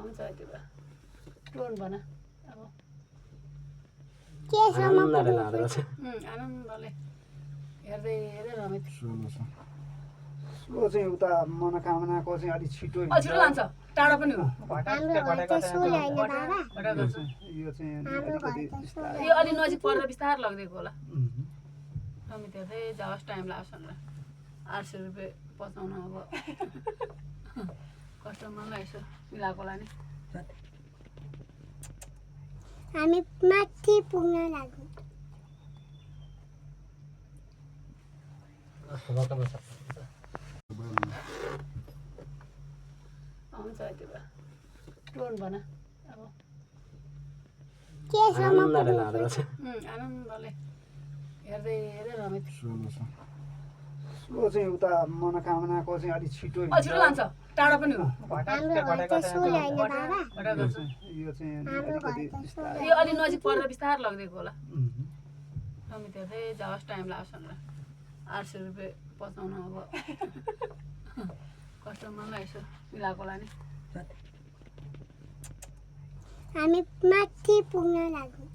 आउँछ त्यो भए लोन भन अब आनन्दले हेर्दै हेर्दै रमित स्लो चाहिँ उता मनोकामनाको चाहिँ अलिक छिटो छिटो लान्छ टाढो पनि हो यो चाहिँ अलिकति बिस्तारै यो अलि नजिक परेर बिस्तार लगिदिएको होला रमित हेर्दै जाओस् टाइम लाग्छ भनेर 800 रुपियाँ पचाउन अब कस्टमरलाई यसो मिलाएको होला नि हामी माथि पुग्न लाग्यौँ आउँछ त्यो भए लोन भन अब आनन्दले हेर्दै हेर्दै रमित स्लो चाहिँ उता मनोकामनाको चाहिँ अलिक छिटो छिटो लान्छ टाढो पनि हो यो चाहिँ अलिकति बिस्तारै यो अलि नजिक परेर बिस्तार लगिदिएको होला रमित हेर्दै जाओस् टाइम लाग्छ भनेर 800 रुपियाँ पचाउन अब कस्टमरलाई यसो मिलाएको होला नि हामी माथि पुग्न लाग्यौँ